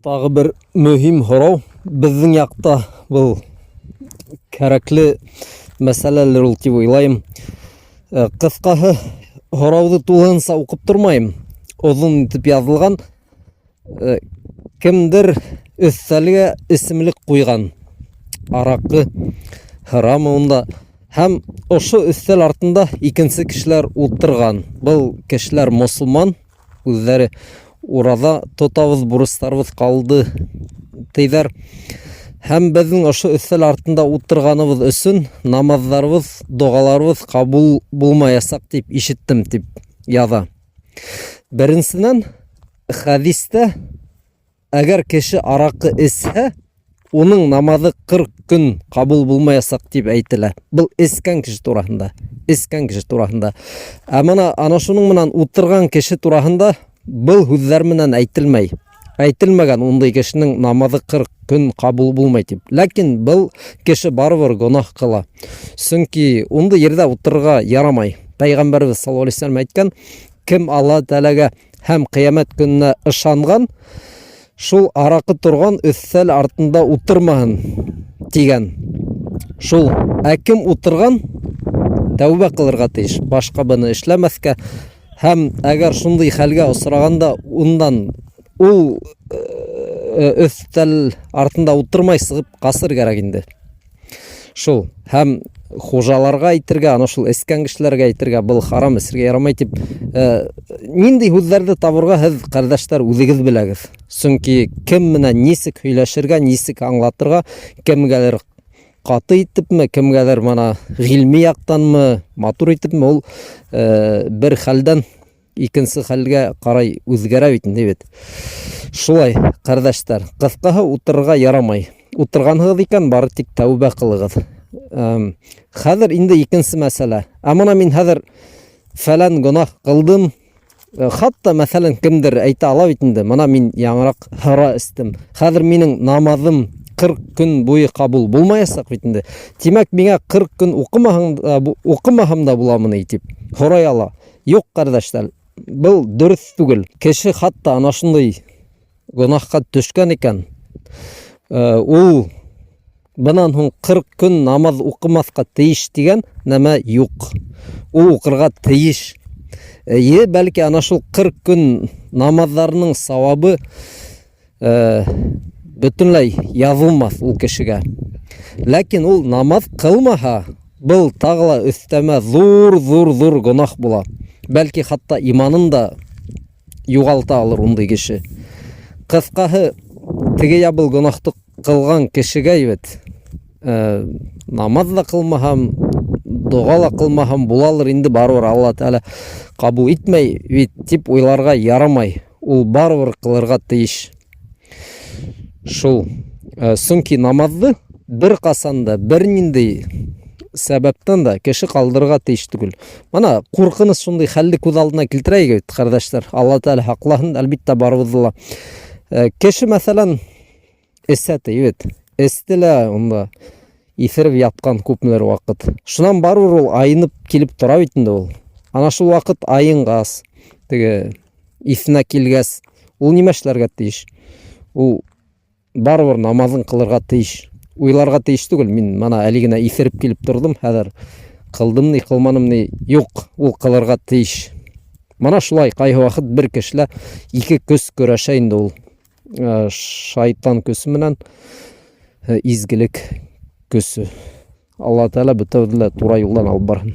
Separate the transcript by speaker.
Speaker 1: Тағы бер мөһим һорау. Беҙҙең яҡта был кәрәкле мәсьәләлер ул тип уйлайым. Э, Ҡыҫҡаһы, һорауҙы тулыһынса уҡып тормайым. Оҙон итеп яҙылған. Э, Кемдер өҫтәлгә эсемлек ҡуйған. Араҡы, һырамы унда. Һәм ошо өҫтәл артында икенсе кешеләр ултырған. Был кешеләр мосолман, Үҙҙәре ураҙа тотабыҙ, бурыстарыбыҙ ҡалды тейҙәр. Һәм беҙҙең ошо өҫтәл артында ултырғаныбыҙ өсөн намаҙҙарыбыҙ, доғаларыбыҙ ҡабул булмаясаҡ тип ишеттем, тип яҙа. Беренсенән, хәдистә Әгәр кеше аракы эсһә, уның намаҙы 40 көн ҡабул булмаясаҡ тип әйтелә. Был эскән кеше тураһында, эскән кеше тураһында. Ә мына ана шуның менән утырған кеше тураһында был һүҙҙәр менән әйтелмәй. Әйтелмәгән ундай кешенең намаҙы 40 көн ҡабул булмай тип. Ләкин был кеше барыбер гонаһ ҡыла. Сөнки ундай ерҙә утырырға ярамай. Пәйғәмбәребеҙ саллаллаһу алейһи вәсәлләм әйткән, кем Алла Тәгаләгә һәм ҡиәмәт көнөнә ышанған, шул араҡы торған өҫтәл артында утырмаһын, тигән. Шул, ә кем утырған, тәүбә ҡылырға тейеш, башҡа быны эшләмәҫкә һәм әгәр шундый хәлгә осрағанда ундан ул э, өҫтәл артында утырмай сығып ҡасыр кәрәк инде. Шул. Һәм хужаларға әйтергә, ана шул эскән кешеләргә әйтергә, был харам, эсергә ярамай дип, э, нинди һүҙҙәрҙе табырға һеҙ, ҡәрҙәштәр, үҙегеҙ беләгеҙ. Сөнки кем менән нисек һөйләшергә, нисек аңлатырға, кемгәлер ҡаты итепме, кемгәлер мына ғилми яҡтанмы, матур итепме, ул э, бер хәлдән икенсе хәлгә ҡарай үҙгәрә бит инде бит. Шулай, ҡәрҙәштәр, ҡыҫҡаһы утырырға ярамай. Утырғанһығыҙ икән, бары тик тәүбә ҡылығыҙ. Хәҙер инде икенсе мәсьәлә. Ә мына мин хәҙер фәлән гөнаһ ҡылдым. Э, хатта, мәҫәлән, кемдер әйтә ала бит инде, мына мин яңыраҡ һыра эстем. Хәҙер минең намаҙым 40 көн буйы ҡабул булмаясаҡ бит инде. Тимәк, миңә 40 көн уҡымаһаң да, уҡымаһам да буламыни дип һорай ала. Юҡ, ҡәрҙәштәр, был дөрөҫ түгел. Кеше хатта ана шундай гөнаһҡа төшкән икән, э, ул бынан һуң 40 көн намаҙ уҡымаҫҡа тейеш тигән нәмә юҡ. Ул уҡырға тейеш. Эйе, бәлки ана шул 40 көн намаҙҙарының сауабы э, бөтөнләй яҙылмаҫ ул кешегә. Ләкин ул намаҙ кылмаһа, был тағы ла өҫтәмә ҙур, ҙур, ҙур гонаһ була. Бәлки хатта иманын да юғалта алыр ундай кеше. Ҡыҫҡаһы, теге я был гонаһты ҡылған кешегә бит э, намаҙ ҙа ҡылмаһам, доға ла ҡылмаһам булалыр инде, барыбер Алла Тәғәлә ҡабул итмәй бит тип уйларға ярамай. Ул барыбер ҡылырға тейеш. Шул. Э, сөнки намаҙҙы бер ҡасан да, бер ниндәй сәбәптән дә кеше ҡалдырырға тейеш түгел. Мына ҡурҡыныс шундай хәлде күҙ алдына килтерәйек бит, ҡәрҙәштәр. Алла Тәғәлә һаҡлаһын, әлбиттә, барыбыҙҙы ла. Э, кеше, мәҫәлән, эсә ти бит. Эсте лә унда иҫереп ятҡан күпмелер ваҡыт. Шунан барыбер ул айынып килеп тора бит инде ул. Ана шул ваҡыт айынғас, теге иҫенә килгәс, ул нимә эшләргә тейеш? Ул барыбер намаҙын ҡылырға тейеш. Уйларға тейеш түгел, мин мана әле генә иҫереп килеп торҙом, хәҙер ҡылдым ни, ҡылманым ни, юҡ, ул ҡылырға тейеш. Мана шулай ҡайһы ваҡыт бер кешелә ике көс көрәшә инде ул. Э, шайтан көсө менән э, изгелек көсө. Алла Тәғәлә бөтәбеҙҙе лә тура юлдан алып барһын.